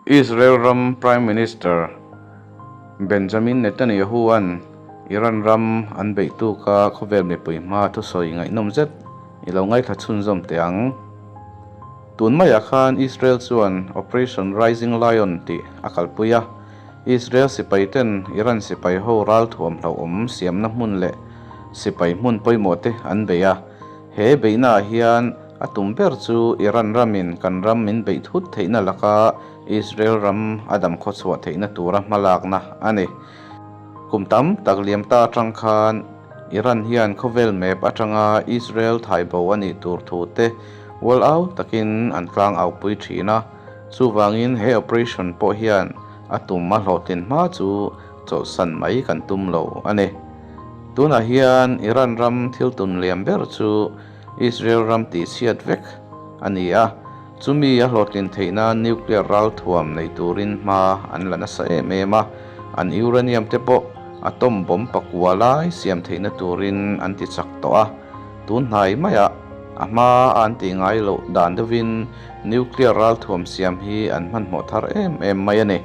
Israel ram Prime Minister Benjamin Netanyahu-a'n Iran ram an beih tuka khawvel mipui hmaa thusawi ngaihnawm zet i lo ngaithla chhunzawm teh ang. Tun maiah khan Israel chuan Operation Rising Lion tih a kalpui a, Israel sipaiten Iran sipai ho ralthuam hlauhawm siamna hmun leh sipai hmun pawimawh te an bei a. He beihnaah hian a tum ber chu Iran ramin kan ram min beih thut theihna laka Israel ram a dam khawchhuah theihna tura hmalakna a ni. Kum tam tak liam ta atang khan Iran hian khawvel map atanga Israel thaibo a nih tur thu te ual au takin an tlang aupui thin a, chuvangin he operation pawh hian a tum a hlawhtlin hma chu chawlhsan mai kan tum lo a ni. Tunah hian Iran ram thil tun liam ber chu Israel ram tihchhiat vek a ni a, chumi a hlawhtlin theih nan nuclear ralthuam nei turin hma an la nasa em em a, an uranium te pawh atom bomb pakua lai siam theihna turin an ti chak tawh a, tun hnai maiah a hma a an tih ngai loh dan deuhin nuclear ralthuam siam hi an hmanhmawh thar em em mai a ni.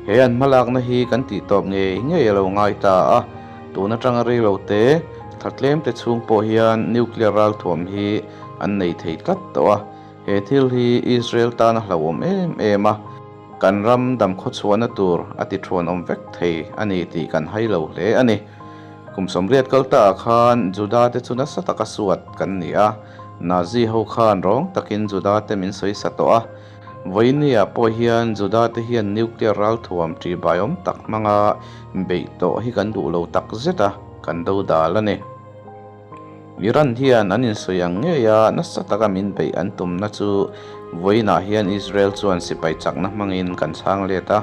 He an hmalakna hi kan tih tawp ngei ngei a lo ngai ta a, tun atanga rei lo te, thla tlem te chhung pawh hian nuclear ralthuam hi an nei thei tlat tawh a, he thil hi Israel tan a hlauhawm em em a, kan ram dam khawchhuahna tur a ti thuanawm vek thei a ni tih kan hai lo hle a ni. Kum 80 kal ta ah khan Juda te chu nasa taka suat kan ni a, Nazi ho khan rawng takin Juda te min sawisa tawh a, Vawinia pawh hian Juda te hian nuclear ralthuam ṭihbaiawm tak hmanga beih tawh hi kan duh lo tak zet a, kan do dal a ni. Iran hian an insawi ang ngei a, nasa taka min beih an tumna chu vawiinah hian Israel chuan sipai chakna hmangin kan chhang let a.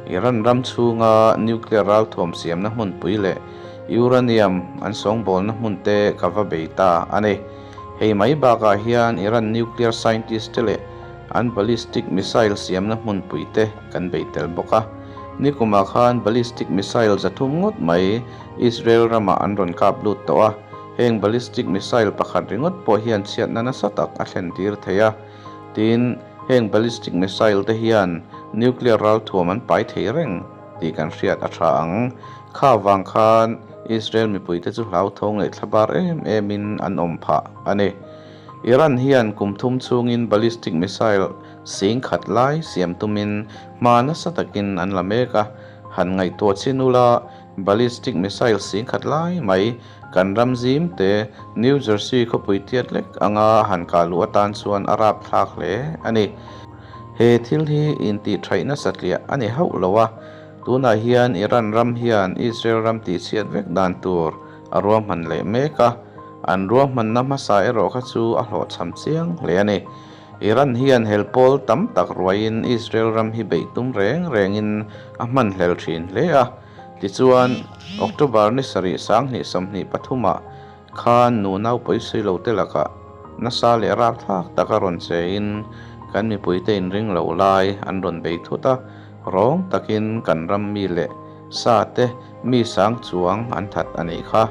Iran ram chhunga nuclear ralthuam siamna hmunpui leh uranium an sawngbawlna hmunte ka va bei ta a ni. Hei mai bakah hian Iran nuclear scientist te leh an ballistic missile siamna hmunpui te kan bei tel bawk a. Nikumah khan ballistic missile 300 ngawt mai Israel ramah an rawn kap lut tawh a, heng ballistic missile pakhat ringawt pawh hian chhiatna nasa tak a thlen tir thei a. Tin, heng ballistic missile te hian nuclear ralthuam an pai thei reng tih kan hriat a tha ang. Kha vang khan Israel mipuite chu hlauthawng leh thlabar em emin an awm phah a ni. Iran hian kum thum chhungin ballistic missile 10,000 lai siam tumin hma nasa takin an la mek a, han ngaihtuah chin ula ballistic missile 10,000 lai mai kan ram zim te New Jersey khawpui tiat lek anga han kah luh atan chuan a rapthlak hle a ni. He thil hi intihṭhaih nasa tliah a ni hauh lo a, Tunah hian Iran ram hian Israel ram tihchhiat vek dan tur a ruahman leh mek a, an ruahmanna hmasa erawh kha chu a hlawhchham chiang hle a ni. Iran hian hel pawl tam tak ruaiin Israel ram hi beih tum reng rengin a hmanhlel thin hle a. Tichuan, October ni 7 2023ah khan nu naupawisui lo te lakah nasa leh rapthlak taka rawn chein kan mipuite inring lo lai an rawn bei thut a, Rawng takin kan ram mi leh sa te mi sang chuang an that a nih kha.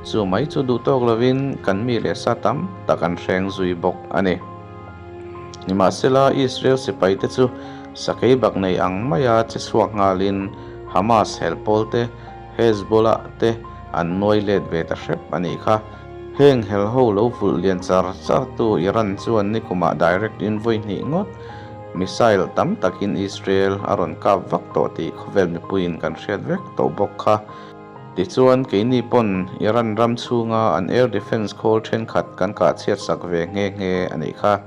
Chu mai chu duh tawk lovin kan mi leh sa tam tak an hreng zui bawk a ni. Nimahsela Israel sipai te chu sakei bak nei ang maia che chhuak nghalin Hamas hel pawl te, Hezbollah te an nuai let ve ta hrep a nih kha. Heng hel ho lo vulh lian char char tu Iran chuan nikumah direct in vawi hnih ngawt Missile tam takin Israel a rawn kap vak tawh tih khawvel mipuiin kan hriat vek tawh bawk kha. Tichuan, keini pawn Iran ram chhunga an air defence khawl thenkhat kan kah chhiat sak ve nghe nghe a nih kha.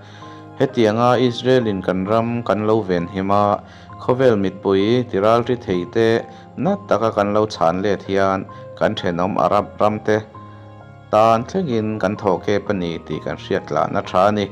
Hetianga Israel-in kan ram kan lo venhim a, khawvel mitpui tiralri thei te nat taka kan lo chhan let hian kan thenawm Arab ram te Tan thlengin kan thawh kep a ni tih kan hriat tlahna tha a ni.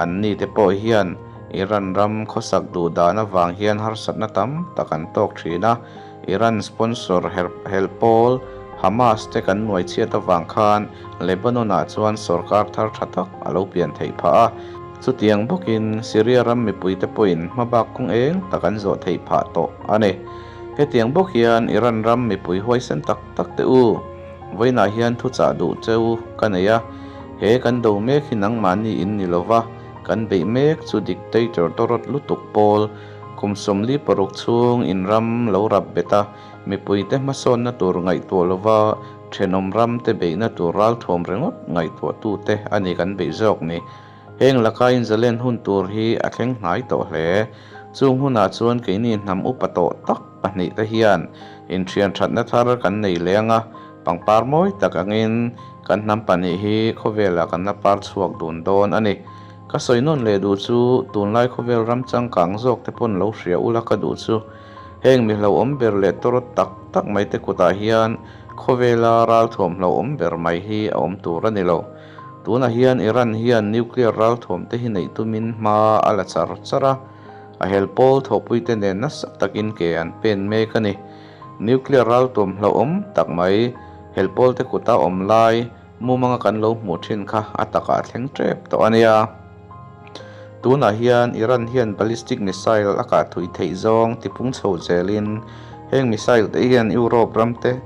Anni te pawh hian Iran ram khawsak duh dan avang hian harsatna tam tak an tawk thin a. Iran sponsor hel pawl Hamas te kan nuai chhiat avang khan Lebanon-ah chuan sorkar thar tha tak a lo pian theih phah a. Chutiang bawkin Syria ram mipuite pawhin hmabak kawng eng tak an zawh theih phah tawh a ni. Hetiang bawk hian Iran ram mipui huaisen tak tak te u. Vawiinah hian thuchah duh cheu ka nei a, he kan do mek hi nangmahni in ni lova, kan beih mek chu dictator tawrawt lutuk pawl Kum 46 chhung in ram lo rap bet a, mipuite hmasawnna tur ngaihtuah lova thenawm ramte beihna tur ralthuam ringawt ngaihtuahtute a ni kan beih zawk ni. Heng laka inzalen hun tur hi a thleng hnai tawh hle. Chung hunah chuan keini hnam upa tawh tak pahnihte hian inthian thatna thar kan nei leh ang a, pangpar mawi tak angin kan hnam pahnih hi khawvelah kan la par chhuak dun dawn a ni. Ka sawi nawn leh duh chu tunlai khawvel ram changkang zawk te pawn lo hria ula ka duh chu heng mi hlauhawm ber leh tawrawt tak tak mai te kutah hian khawvela ralthuam hlauhawm ber mai hi a awm tur a ni lo. Tunah hian Iran hian nuclear ralthuam te hi neih tumin hma a la char char a, a hel pawl thawhpuite nen nasa takin ke an pen mek a ni. Nuclear ralthuam hlauhawm tak mai hel pawl te kuta awm lai mumanga kan lo hmuh thin kha a takah a thleng tep tawh a nia. Tunah hian Iran hian ballistic missile a kah thui theih zawng tipung chho zelin heng missile te hian Europe ram te,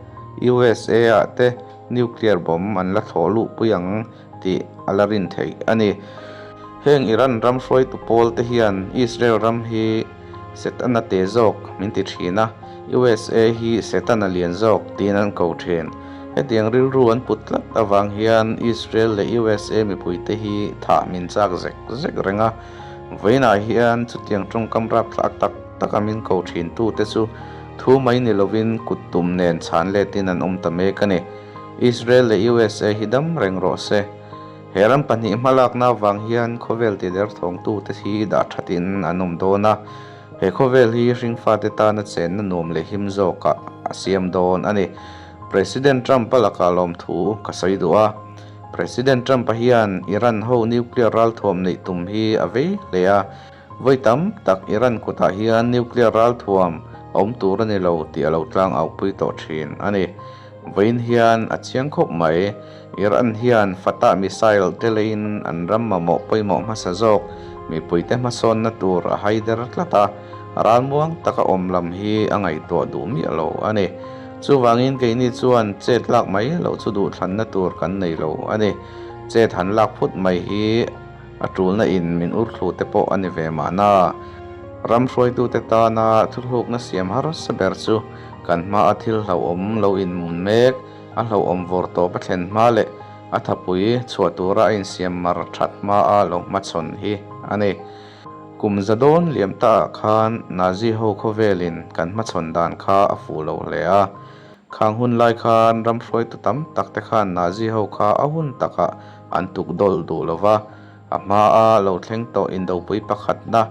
USA ah te, Nuclear bomb an la thlawh luh pui ang tih a la rin theih a ni. Heng Iran ram hruaitu pawl te hian Israel ram hi Setana te zawk min ti thin a, USA hi Setana lian zawk tiin an ko thin. Hetiang rilru an put tlat avang hian Israel leh USA mipuite hi thah min chak zek zek reng a. Vawiinah hian chutiang tawngkam rapthlak tak tak a min ko thin tute chu Thu mai ni lovin kut tum nen chhan letin an awm ta mek a ni. Israel leh USA hi dam reng rawh se. He ram pahnih hmalakna avang hian khawvel tider thawngtute hi dah thatin an awm dawn a, he khawvel hi hringfate tana chenna nuam leh him zawkah a siam dawn a ni. President Trump-a lakah lawmthu ka sawi duh a. President Trump-a hian Iran ho nuclear ralthuam neih tum hi a vei hle a. Vawi tam tak Iran kutah hian nuclear ralthuam a awm tur a ni lo tih a lo tlang aupui tawh thin a ni. Vawiin hian a chiang khawp mai. Iran hian Fatah missile te leiin an ram mamawh pawimawh hmasa zawk mipuite hmasawnna tur a haider tlat a, ralmuang taka awm lam hi a ngaihtuah duh miah lo a ni. Chuvangin keini chuan chet lak mai loh chu duhthlanna tur kan nei lo a ni. Chet han lak phut mai hi. A tulna in min ur thlu te pawh a ni ve mahna. Ram hruaitute tana thuthlukna siam harsa ber chu kan hmaa thil hlauhawm lo inmun mek, a hlauhawm vawr tawp a thlen hma leh a thapui chhuah tura a insiam mar that hmaa lo hmachhawn hi a ni. Kum za dawn liam ta ah khan Nazi ho khawvelin kan hmachhawn dan kha a fuh lo hle a. Khang hun lai khan ram hruaitu tam tak te khan Nazi ho kha a hun takah an tuk dawlh duh lo va, a hmaa lo thleng tawh indopui pakhatna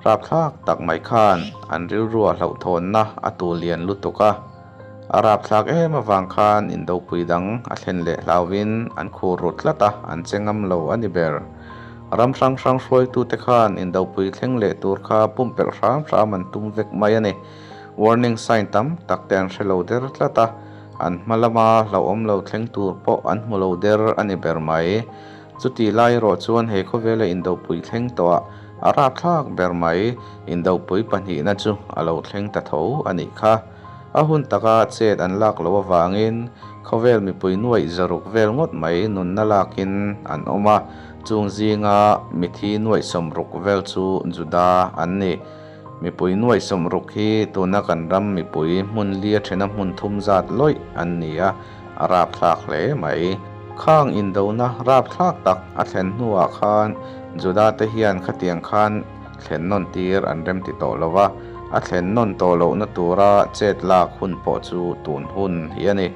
rapthlak tak mai khan an rilrua hlauhthawnna a tu lian lutuk a. A rapthlak em avang khan indopui dang a thlen leh hlauhin an khur ru tlat a, an che ngam lo a ni ber. Ram hrang hrang hruaitute khan indopui thleng leh tur kha pumpelh hram hram an tum vek mai a ni. Warning sign tam tak te an hre lo der tlat a, an hma lama hlauhawm lo thleng tur pawh an hmu lo der a ni ber mai. Chutih lai erawh chuan he khawvela indopui thleng tawhah a rapthlak ber mai, indopui pahnihna chu a lo thleng ta tho a nih kha. A hun taka chet an lak loh avangin khawvel mipui nuaih zaruk vel ngawt mai nunna lakin an awm a, chung zinga mithi nuaih 60 vel chu Juda an ni. Mipui nuaih 60 hi tuna kan ram mipui hmun lia thena hmun thum zat lawih an ni a, a rapthlak hle mai. Khang indona rapthlak tak a thlen hnuah khan Juda te hian khatiang khan thlen nawn tir an remti tawh lo va, a thlen nawn tawh lohna tura chet lak hun pawh chu tun hun hi a ni.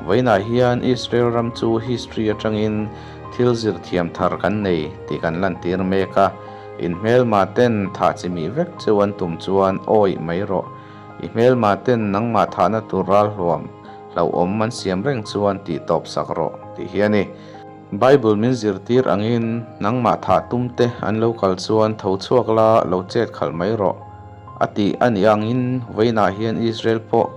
Vawiinah hian Israel ram chu history atangin thil zir thiam thar kan nei tih kan lantir mek a. In hmelma ten thah chi mih vek cheu an tum chuan awih mai rawh. I hmelma ten nangmah thahna tur ral hluam hlauhawm an siam reng chuan tih tawp sak rawh tih hi a ni. Bible min zirtir angin nangmah thah tum te an lo kal chuan tho chhuak la lo chet khalh mai rawh a tih a nih angin vawiinah hian Israel pawh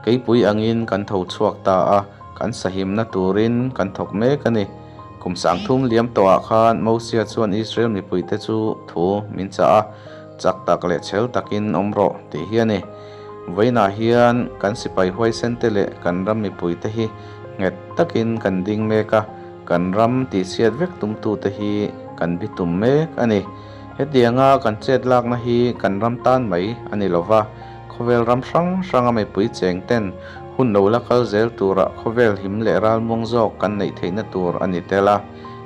keipui angin kan tho chhuak ta a, kan sahimna turin kan thawk mek a ni. Kum sangthum liam tawhah khan Mosia chuan Israel mipuite chu thu min chah a, chak tak leh chhel takin awm rawh tih hi a ni. Vawiinah hian kan sipai huaisente leh kan ram mipuite hi nghet takin kan ding mek a, kan ram tihchhiat vek tumtute hi kan bitum mek a ni. Hetianga kan chet lakna hi kan ram tan mai a ni lova, khawvel ram hrang hranga mipui cheng ten hun lo la kal zel tura khawvel him leh ralmuang zawk kan neih theihna tur a ni tel a.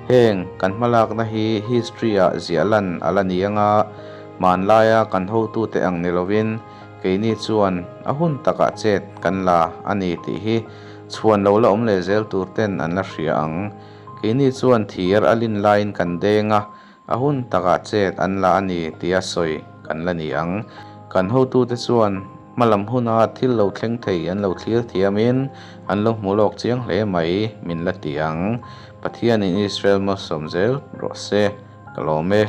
Heng kan hmalakna hi history-ah ziah lan a la ni anga, hmanlaia kan hotute ang ni lovin keini chuan a hun takah chet kan la a ni tih hi chhuan lo la awm leh zel tur ten an la hria ang. Keini chuan thir a lin laiin kan deng a, a hun takah chet an la a ni tia sawi kan la ni ang. Kan hotute chuan hma lam huna thil lo thleng thei an lo thlir thiamin an lo hmu lawk chiang hle mai min la ti ang. Pathianin Israel malsawm zel rawh se. Ka lawm e.